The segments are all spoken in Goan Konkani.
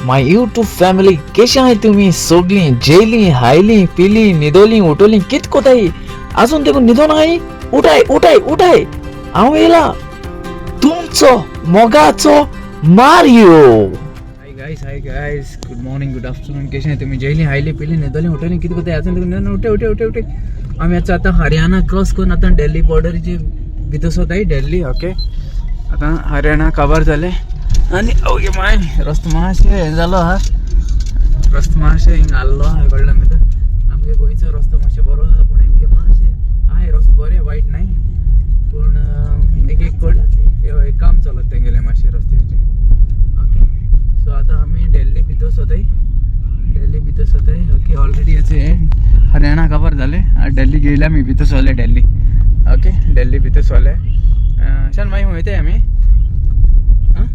My YouTube family, केशे आहाय तुमी सोगलीं? जेयलीं, हायलीं, पिलीं, न्हिदोलीं, उठोलीं, कित कोताय? आजून देखून न्हिदोन आहाय? उठाय उठाय उठाय, हांव येयला तुमचो मोगाचो Mario. Hi guys, hi guys, good morning, good afternoon. केशे तुम्ही? जेयली, हायली, पिली, न्हिदोली, उठोली, कितें कोताय? आजून देखून न्हिदोन? उठे उठे उठे उठे. आमी आतां आतां हरियाणा क्रॉस करून आतां दिल्ली बॉर्डरीचे भितर सोताय दिल्ली. ओके, आतां हरियाणा कवर जालें आनी ओके माय रस्तो मातशें हें जालो आहा, रस्तो मातशें हिंगा आहलो आहा, कळ्ळें भितर. आमगे गोंयचो रस्तो मातशें बरो आहा, पूण हेंगे मातशें आहाय रस्तो बरें, वायट न्हय, पूण एक एक कड एक काम चलत तेंगेलें मातशें रस्त्याचें. ओके, सो आतां आमी दिल्ली भितर सोताय, दिल्ली भितर सोताय. ओके, ऑलरेडी हेचे हरियाणा कवर जालें, दिल्ली गेले आमी, भितर सोले दिल्ली. ओके, दिल्ली भितर सोले. शान मागीर वयताय आमी. आं,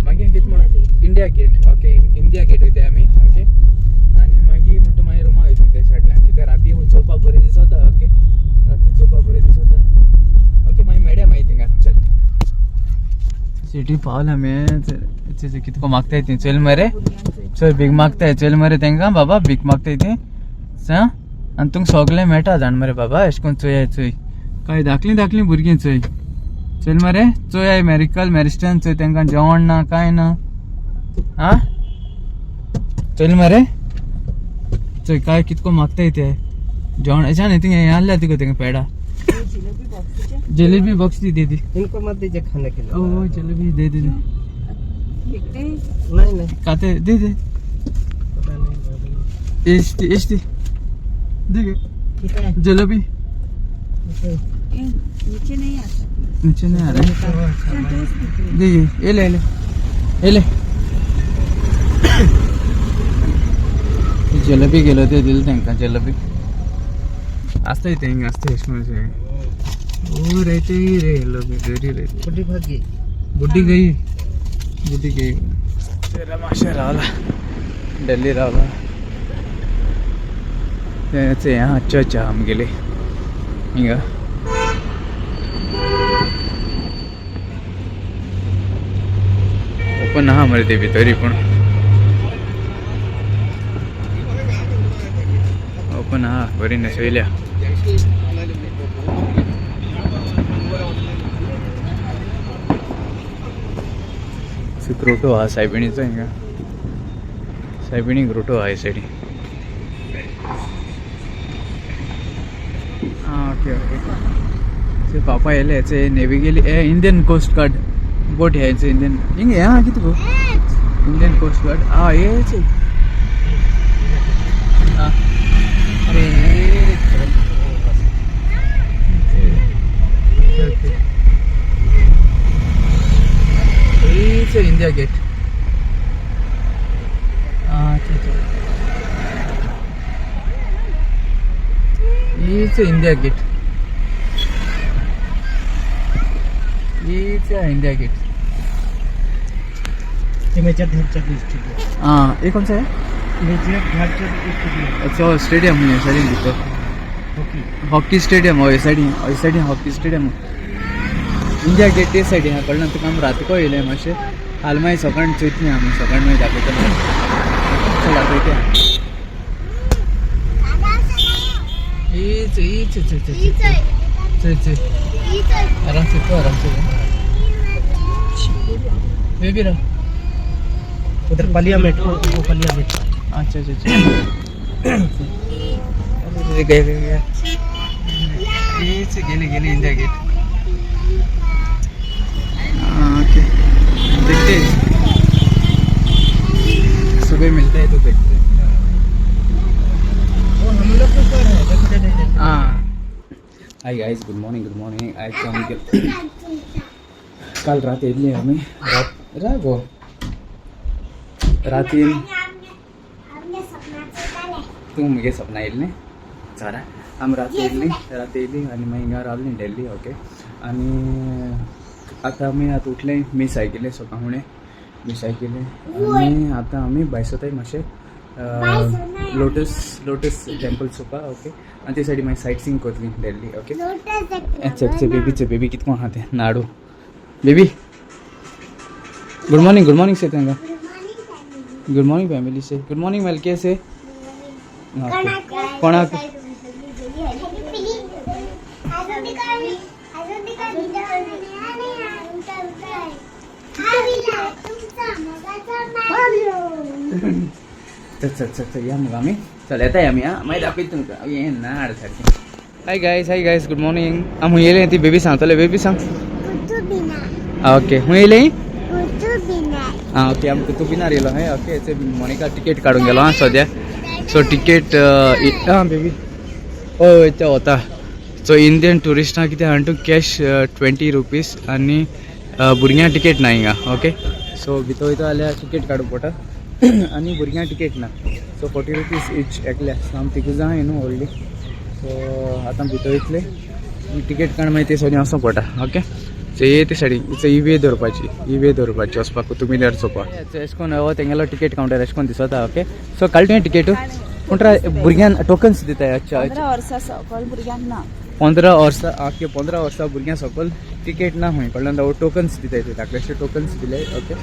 मागीर कितें म्हणून India gate. Okay, India gate वयताय आमी. ओके, आनी मागीर म्हणटा मागीर रुमा वयतली त्या सायडल्यान, कित्याक राती खंय चोवपाक बरें दिसता. ओके, राती चोवपाक बरें दिसता. ओके, मागीर मेळया मागीर थिंगा. चल, सिटी पावले आमी. कितको मागताय ती, चल मरे, चल भीक मागताय, चल मरे तेंकां बाबा, भीक मागताय ती. आनी तुमकां सगळें मेळटा जाण मरे बाबा. एशें करून चोयाय, चोय काय धाकलीं धाकलीं भुरगीं, चोय, चल मरे, चोयाय मॅरिकल मॅरिस्टन, चोय तेंकां जेवण ना कांय ना. आं, चल मरे, चोय काय कितको मागताय ते जेवण. एशें न्ही, थिंगा हें आहल्या तिका, थिंगा पेडा जलेबी बॉक्स दी, दे दी. इनको मत दीजिए खाने के लिए. ओ, जलेबी दे दे दे. नहीं नहीं. काते दे दे. पता नहीं. एस टी दे जलेबी. नीचे नहीं आता. नीचे नहीं आ रहा है. दे, ये ले ले, ये ले. जलेबी गेलो ते दिले तांकां जलेबी. आसता ते हिंगा, आसता एशें करून. ओ रहते ही रे लोग, इधर ही रहते. बुड्ढी भाग गई. बुड्ढी गई, बुड्ढी गई. मातशें रावला, दिल्ली रावला. तें आहा चर्च आहा आमगेली हिंगा. ओपन आहा मरे ते भितरी, पूण ओपन आहा, बरी न्हेसयल्या. ग्रोटो आहा सायबिणीचो हिंगा, सायबिणी ग्रोटो आहा हे सायडीन. आं, ओके ओके. ते पापा येयले, हेचे नेवी गेली. ए इंडियन कोस्ट गार्ड बोट ह्याचे इंडियन हिंगा. हें आहा कितें गो? Indian coast guard. आं, हेचे. आं, अरे ओके, हेच इंडिया गेट. अच्छा अच्छा, हीच इंडिया गेट, हीच इंडिया गेट. ये मेजर ध्यानचंद स्टेडियम. हाँ, ये कौन सा है? Major Dhyanchand stadium. अच्छा, स्टेडियम है साइड भितर. हॉकी. हॉकी स्टेडियम हय सायडीन, हय सायडीन हॉकी स्टेडियम. इंडिया गेट ते सायडीन आहा, कळ्ळें तुका? आमी रातको येयले मातशें, हाल मागीर सकाळीं चोयतली आमी, सकाळीं मागीर दाखयतले. चल, दाखयते. हीच हीच, चल चल चल चल, आराम से तो, आराम से बेबी रहो. उधर पार्लियामेंट, वो पार्लियामेंट. अच्छा अच्छा अच्छा, अरे गए गए गए, हीच गेली गेली इंडिया गेट. ओके, देखते हैं. सुबह मिलते हैं तो देखते हैं. वो हम लोग को सर है, देखो देखो. हाँ, hi guys, good morning, good morning. आयज आमी काल रात येयल्ली आमी, रात रात गो रातीन. तूं मुगे सपना येयल्लें सारा. आमी रात येयल्ली, रात येयली आनी मागीर हिंगा रावली दिल्ली. ओके, आनी आतां आमी आतां उठले, मीस आयकिलें, सकाळ फुडें मीस आयकिलें आनी आतां आमी भायर सोताय मातशें लोटस लोटस टेम्पल चोवपा. ओके, आनी ते सायडी मागीर सायट सीइंग करतली दिल्ली. ओके, अच्छा अच्छा. बेबीचे बेबी कितको आहा तें Nadu. Baby, good morning, good morning से तांकां. Good morning family say. Good morning Melky say. कोणाक चल चल चल चल या मग आमी चल येताय आमी. आं मागीर दाखयता तुमकां. हें नाड सारकें. Hi guys, hi guys, good morning. आं खूंय येयलें ती बेबी सांगतले. बेबी सांग. ओके खूंय येयलें? आं ओके, आमी कुतूब मिनार येयलो. हें ओके, ते मोनिका टिकेट काडूंक गेलो आं सद्या. सो टिकेट आं बेबी हय ते वता. सो इंडियन ट्युरिस्टां कितें आहा तूं कॅश 20 रुपीज आनी भुरग्यां टिकेट ना हिंगा. ओके, सो भितर वयता जाल्यार टिकेट काडूंक पडटा आनी भुरग्यां टिकेट ना. सो 40 रुपीज इच एकल्या. सो आमी तिगूय जाणां न्हू व्हडली. सो आतां भितर वयतले, टिकेट काड मागीर ते सायडीन वचोंक पडटा. ओके, सो ये ते सायडीन it's E वे धरपाची, ई वे धरपाची वचपाक कुतूब मिनार चोवपाक. एशें कोन्न हो तेंगेलो टिकेट कावंटर एशें कोन्न दिसता. ओके, सो काडले तुवें टिकेटू पूण भुरग्यांक टोकन्स दिताय. अच्छा, 15 वर्सां सकयल भुरग्यांक ना. 15 वर्सां. ओके, 15 वर्सां भुरग्यां सकयल टिकेट ना खंय कडल्यान टोकन्स दिताय. ते धाकलेशे टोकन्स दिले. ओके,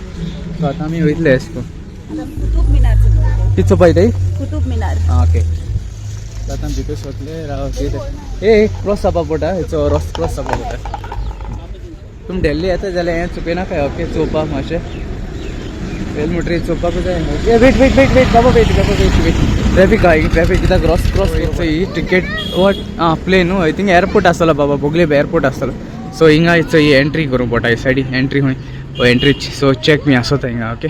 सो आतां आमी वयतले एशें कोन्न. आतां कुतूब मिनार चलोवपाक. कितें चोवपा वयताय? कुतूब मिनार. आं ओके, सो आतां भितर सरले राव. ए क्रॉस जावपा पडटा, हेचो रस्तो क्रॉस जावपा पडटा. तुमी दिल्ली येता जाल्यार हें चुकयनाका. ओके, चोवपाक मातशें येयलें म्हणटरीर चोवपाकूच जाय. Okay, wait wait wait wait बाबा, वेट बाबा, वेट वेट. ट्रॅफीक आहा, ट्रॅफीक कित्याक रस्तो क्रॉस ही टिकेट what. आं प्लेन न्हू, I think airport आसतलो बाबा, बोगले एअरपोर्ट आसतलो. सो हिंगा ही एंट्री करूंक पडटा, ही सायडीन एंट्री खंय एंट्री. सो चॅक बी आसता हिंगा. ओके,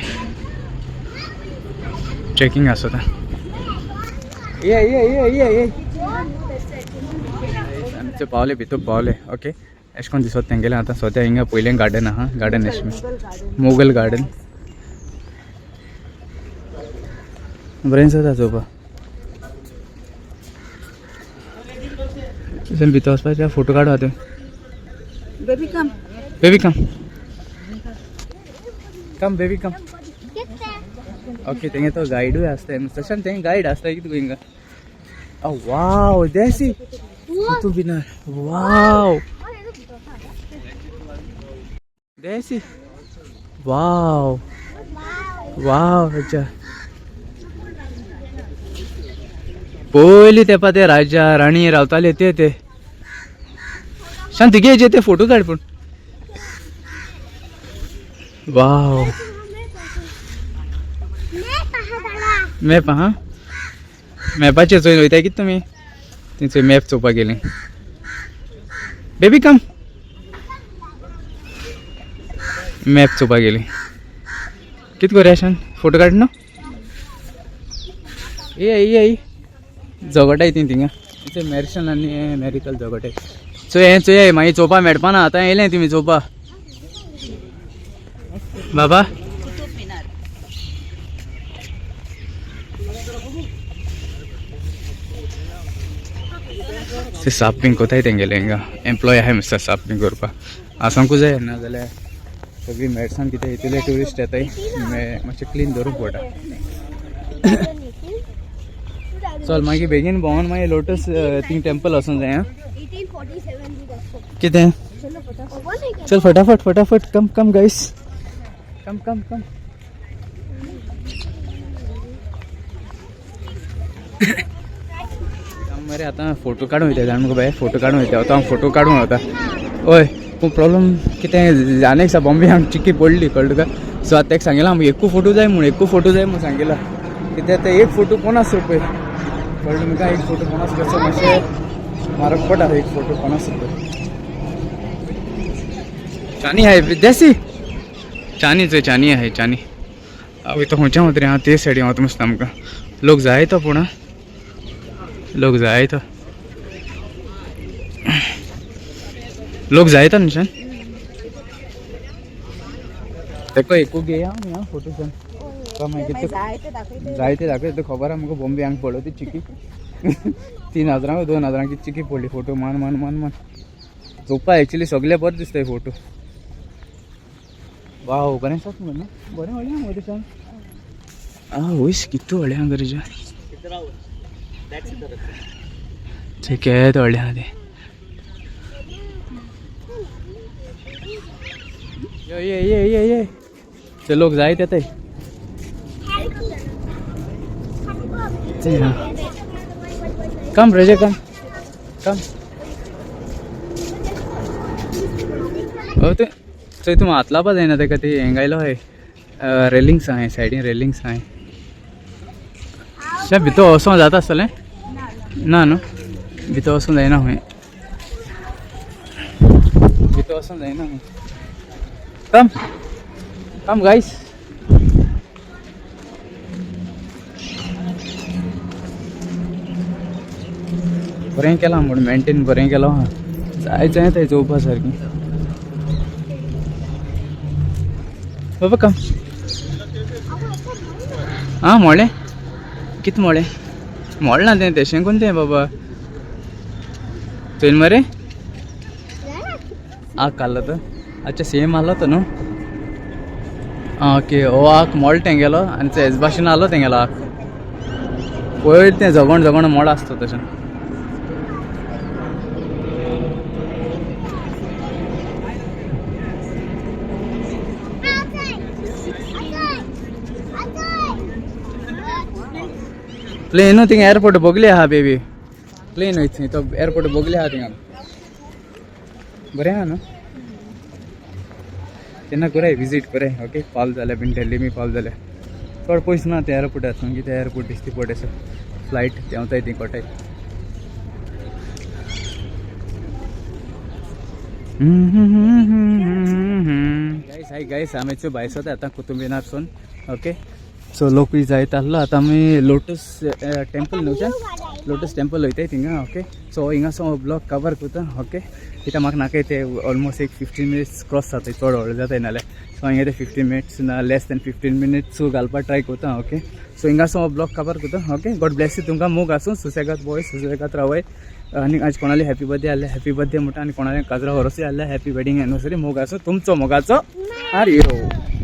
चॅकिंग आसता. ये ये ये ये ये आमचे पावले, भितर पावले. ओके, एशें कोन्न दिसता तेंगेलें. आतां सद्या हिंगा पयलें गार्डन आहा, गार्डन एशें मुगल गार्डन बरें दिसता चोवपाक. भितर वचपाचें फोटो काडू आतां. Baby come. Baby come, come baby come. Okay, तेंगे तो गायडूय आसता तशें, तेंगे गायड आसता कितें हिंगा. वाव, देसी Qutub Minar. Wow, देसी वाव वाव. अच्छा, पयलीं तेंपा ते राजा राणी रावताले ते ते शांती घे ते फोटो काड पूण. वाव, मॅप आहा, मॅपाचेर चोयन वयताय कितें तुमी? थंय मॅप चोवपाक गेली. बेबी कम, मॅप चोवपाक गेली. कितें करूया शान? फोटो काड न्हू. ये ये झगोटाय ती थिंगा मॅरिशन आनी मॅरिकल झगोटाय. चोय हें चोय, मागीर चोवपा मेळपा ना. आतां येयलें तुमी चोवपा बाबा. कुतूब मिनार. ते साफ बीन कोताय तेंगेले. हिंगा एम्प्लॉय आहाय मिस्टर साफ बीन करपाक. आसांकूच जाय ना जाल्यार सगळी मेडसान कितें इतले ट्युरिस्ट येताय, मातशें क्लीन दवरूंक पडटा. चल मागीर बेगीन भोंवन मागीर लोटस थिंग टेम्पल वचोंक जाय. आं कितें? चल फटाफट फटाफट. Come come guys, come come come. मरे आतां फोटो काडूंक वयता जाण मुगो बाय, फोटो काडूंक वयता आतां. हांव फोटो काडूंक वता. हय, पूण प्रॉब्लम कितें आनी एक बॉम्बे हांगा चिकी पडली, कळ्ळें तुका? सो आतां ताका सांगिलां आमी एकू फोटो जाय म्हूण, एकू फोटो जाय म्हूण सांगिलां. कित्याक ते एक फोटो 50 रुपये, कळ्ळें तुमकां? एक फोटो 50 रुपया. सो मातशें म्हारग पडटा एक फोटो 50 रुपया. चानी आहे देसी चानी, चोय चानी आहे चानी. हांव तो खंयच्या वता रे? हांव ते सायडीन वता मस्त. आमकां लोक जाय तो, पूण लोक जाय तो, लोक जाय तो निशान तेका एकू घेया आमी फोटो मागीर जायते दाखयता. खबर आहा म्हाका, बॉम्बे हांगा पडलो ती चिकी 3 हजारांक 2 हजारांक चिकी पडली. फोटो मान मान मान मान चोवपा एक्चुली सगळे बरें दिसता फोटो. वाव, बरें आसा मरे न्हू? बरें व्हडलें आहा मरे सांग. आं वयस कितू व्हडलें आहा गरजा केदे व्हडलें आहा तें. ये ये ये ये ये ते लोक जायत येताय. कम रजे कम कम ते चोय तूं हात लावपा जायना तेका ती हेंग आयलो हय रेलिंग्स आहाय सायडीन रेलिंग्स आहाय. शे भितर वचों जाता आसतलें ना न्हू भितर वचों जायना खंय भितर वचों जायना खंय. कम कम गायस. बरें केलां म्हूण मेंटेन बरें केलां आहा जाय जाय थंय चोवपा सारकें. बाबा कम. आं मोळें कित मोळें मोळना ना तें तेशें कोण तें बाबा चोयल मरे आग काडलो तो. अच्छा सेम आहलो तो न्हू. आं ओके हो आग मोळ तेंगेलो आनी तेज भाशेन आहलो तेंगेलो आग पयर तें जगोण जगोण मोळ आसता तशें. प्लेन न्हू थिंगा एअरपोर्ट बगले आहा बेबी प्लेन वयता थंय तो एअरपोर्ट बगले आहा थिंगा बरें आहा न्हू. तेन्ना कराय विजीट कराय. ओके पावल जाल्यार बीन दिल्ली बी पावल जाल्यार चड पयस ना ते एअरपोर्टार सामकी ते एअरपोर्ट दिसती पडटा आसा फ्लायट देंवताय ती कोटाय. गायस हाय गायस आमी भायर सरता आतां कुतुब मिनारसून. ओके सो लोकूय जायत आहलो आतां आमी लोटस टेम्पल न्हू लोटस टेम्पल वयताय थिंगा. ओके सो हिंगासो हो ब्लॉग कवर करता. ओके कित्याक म्हाका नाका ते ऑलमोस्ट एक 15 मिनिट्स क्रॉस जाताय चड व्हडलो जाताय नाल्यार. सो हांगा ते 15 मिनिट्स ना लेस देन 15 मिनिट्स घालपाक ट्राय करता. ओके सो हिंगासो हो ब्लॉग कवर करता. Okay God Blaise you. तुमकां मोग आसूं सुसेगाद बॉय सुसेगाद रावय. आनी आज कोणाली हॅपी बर्थडे आहले हॅपी बर्थडे म्हणटा आनी कोणाले काजरा वरोसूय आहले हॅपी वेडींग एनिवर्सरी. मोग आसूं तुमचो मोगाचो आर यो.